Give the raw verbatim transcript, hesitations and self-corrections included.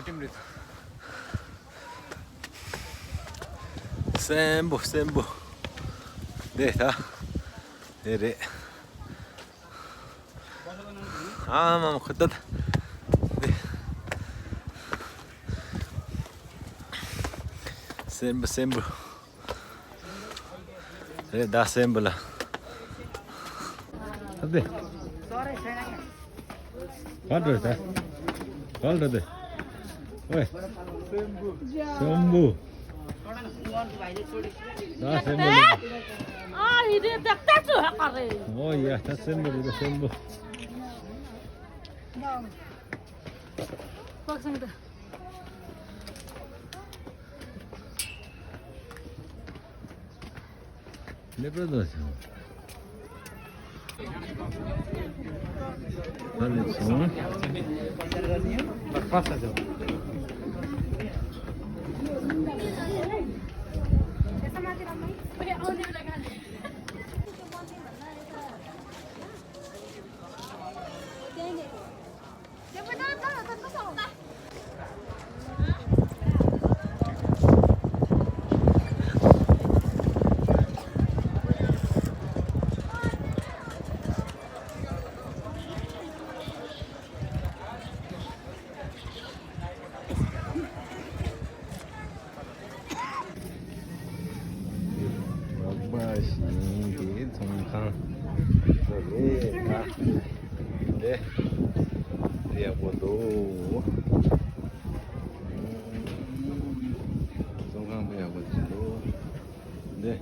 སེམས་པོ་སེམས་པོ། འདི་ད་འདི་རེད། ཨ་མ་མ་ཁོ་ད་འདི་སེམས་པོ་སེམས་པོ། རེད་ད་སེམས་པོ་ལ། ཨ་དེ། ག་འགྲོ་ད། ག་འགྲོ་དེ། ཨོའི། སེམས་པོ། ད་སེམས་པོ་ལ། ཨ་ཡི་རེད་ད་ད་ཚོ་ཧ་ག་རེད། ཨོ་ཡ་ད་སེམས་པོ་རེད་ད་སེམས་པོ། ཀོག་སང་ད། ལེ་པ་ད་སང་། ཧ་ལས་སོང་། རོགས་པ་ཞིག་གི་ཚོང་ཁང་། འདི་ཡག་པོ་འདུག་ཚོང་ཁང་དཔེ་ཡག་པོ་ཅིག་འདུག་འདི།